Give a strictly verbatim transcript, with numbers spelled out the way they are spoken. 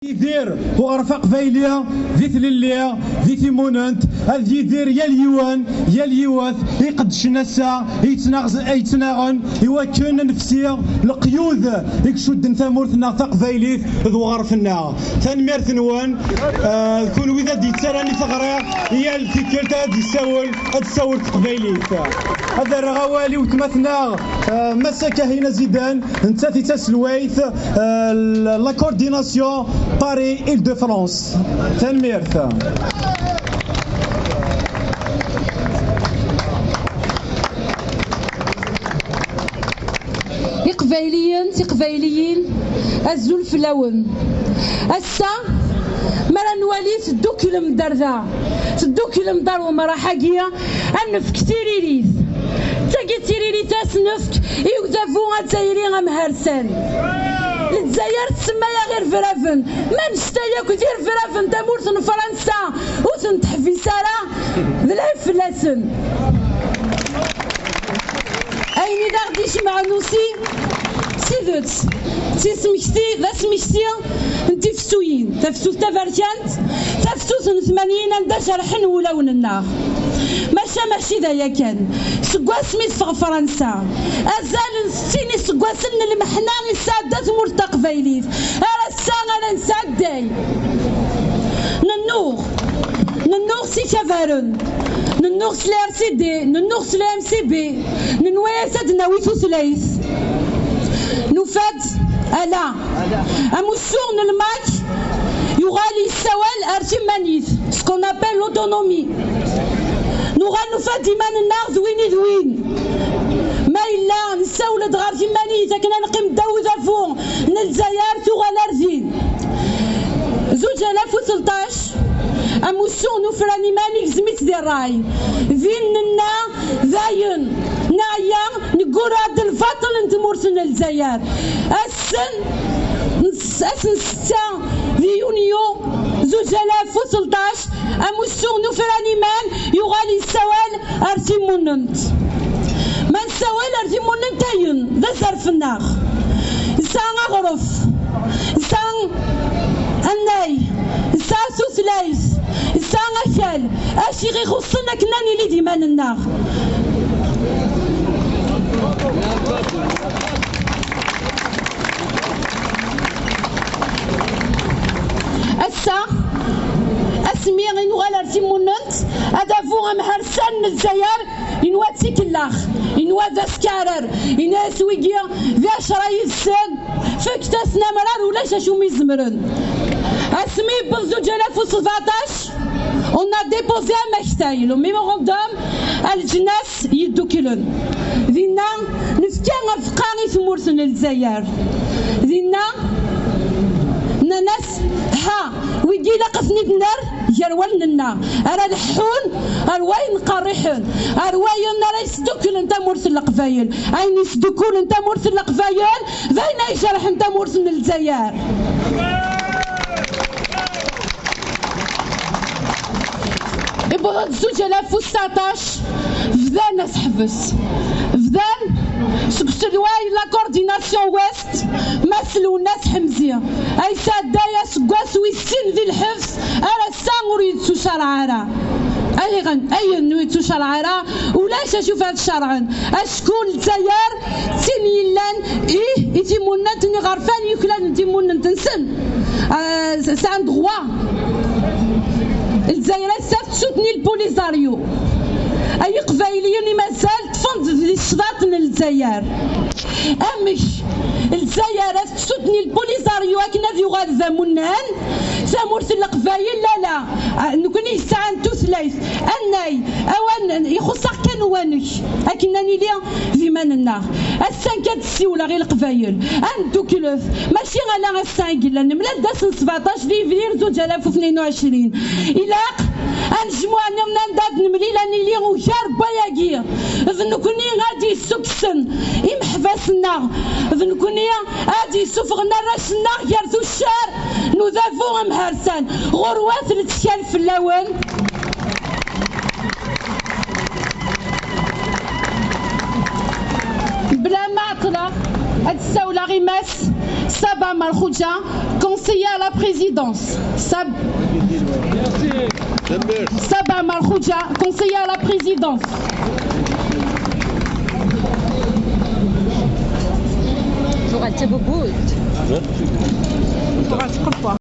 Yidir uɣref aqbayli di tlelli, di timunent, ad yidir yal yiwen, yal yiwet iqeddcen ass-a, yettnaɣ-, yettnaɣen i wakken ad nefsi leqyud i icudden tamurt-nneɣ taqbaylit d uɣref-nneɣ. Tanemmirt-nwen, eh, d kunwi i d-yettarran i teɣri yal tikkelt ad d-yessawel, ad tessawel teqbaylit. Ad rreɣ awal i wetma-tneɣ, eh, Massa Kahina Zidane, nettat i d taselwayt, eh, la coordination Paris Île-de-France. Tanemmirt. Iqbayliyen, tiqbayliyin, azul fell-awen. Ass-a, mi ara nwali tedduklem-d ar da, tedduklem-d ar umraḥ-agi, ad nefk tiririt. D tagi d tiririt ara s-nefk i udabu azzayri amharsan. Lezzayer tsemma-yaɣ irebraben. Ma necta yakk d irebraben tamurt n Fransa ur ten-teḥbis ara, d lɛib fell-asen. Ayen i d aɣ-d-icemɛen usi, d tidet, d tismekti, d asmekti n tifsuyin, tafsut taberkant, tafsut n tmanyin anda jerḥen wulawen-nneɣ. Maca mačči d aya kan. Seg wasmi teffeɣ Fransa, azal n settin iseggasen n lmeḥna i tesɛedda tmurt taqbaylit, ar ass-a ara nesɛedday. Nennuɣ, nennuɣ s ikabaren, nennuɣ s la R C D, nennuɣ s la M C B, nenwa-yas ad d-nawi tutlayt. Nufa-d ala. Amussu n lmak yuɣal yessawal ar timanit, ce qu'on appelle l'autonomie. Nuɣal nufa-d iman-nneɣ d win i d win. Ma yella nessawel-d ɣer timanit akken ad neqqim ddaw udabu n Lezzayer, tuɣal ar din. Zuǧ alaf u tleṭṭac, amussu n ufran iman igzem-itt di ṛṛay. Din nenna dayen, neɛya, neggura-d lbaṭel n tmurt n Lezzayer. Ass n, ass n setta di yunyu zuǧ alaf u tleṭṭac, amussu n ufran iman yuɣal yessawal ar timunent. Ma nessawal ar timunent ayen, d azref-nneɣ. Nesɛa aɣref, nesɛa annay, nesɛa tutlayt, nesɛa akal, acu i ɣ-ixuṣṣen akken ad nili d iman-nneɣ. Ass-a, asmi i nuɣal ar timunent, adabu amharsan n Lezzayer, inwa d tikellax, inwa d askarar, inna-yas wigi d ɛecra yid-sen, fket-asen amrar, ulac acu mi zemren. Asmi yewweḍ zuǧ alaf u sbeɛṭac, on a déposé amaktal, le mémorandum, a leǧnas yedduklen. Dinna, nefka afeqqa i tmurt n Lezzayer. Dinna, nnan-as, ha, wigi ilaq ad ten-id-nerr gar wallen-nneɣ, ara leḥḥun ar wayen qerriḥen, ar wayen ara yesduklen tamurt n Leqbayel. Ayen yesdukkulen tamurt n Leqbayel, d ayen ay ijerḥen tamurt n Lezzayer. Iwweḍ-d zuǧ alaf u seɛṭac, bdan aseḥbes. Bdan seg uselway la coordination ouest, Mass Lwennas Ḥemzi, ay sɛedday aseggas wis sin di lḥebs, ar ass-a ur yettucarɛa ara. Ayen, ayen ur yettucarɛa ara, ulac acu fad carɛen. Acku Lezzayer d tin yellan, ih, i timunent n iɣerfan yuklalen timunent-nsen. Ah, s-, sɛan droit. Lezzayer ass-a tessutni le Polisario. Ay Iqbayliyen i mazal ṭṭfen-d di ccḍaṭ n Lezzayer. Amek Lezzayer ad tessutni le Polisario akken ad yuɣal d amunnan? Tamurt n Leqbayel, la, la. Ah, nekni yesɛan tutlayt, annay, awan, ixuṣ-aɣ kan uwanek akken ad nili d iman-nneɣ. Ass-a nekk ad d-ssiwleɣ i Leqbayel, ad nedduklet, mačči ala ass-a i yellan, nemlal-d ass n sbeɛṭac di yebrir zuǧ alaf u tnin u ɛecrin. Ilaq ad nejmuɛ nirna anda ad nemlil, ad nili ugar n wayagi. D nekni ad d-yessukksen imeḥbas-nneɣ, d nekni ad d-yessufɣen arrac-nneɣ gar tuccar n udabu amharsan. Ɣurwat lettkal fell-awen. Bla ma ɛeṭṭleɣ, ad d-ssawleɣ i Mass Saba Malkhoudia, conseiller à la présidence. Sab- Saba Malkhoudia, conseiller à la présidence. Tuɣal d tabubut. Tuɣal tqewwa.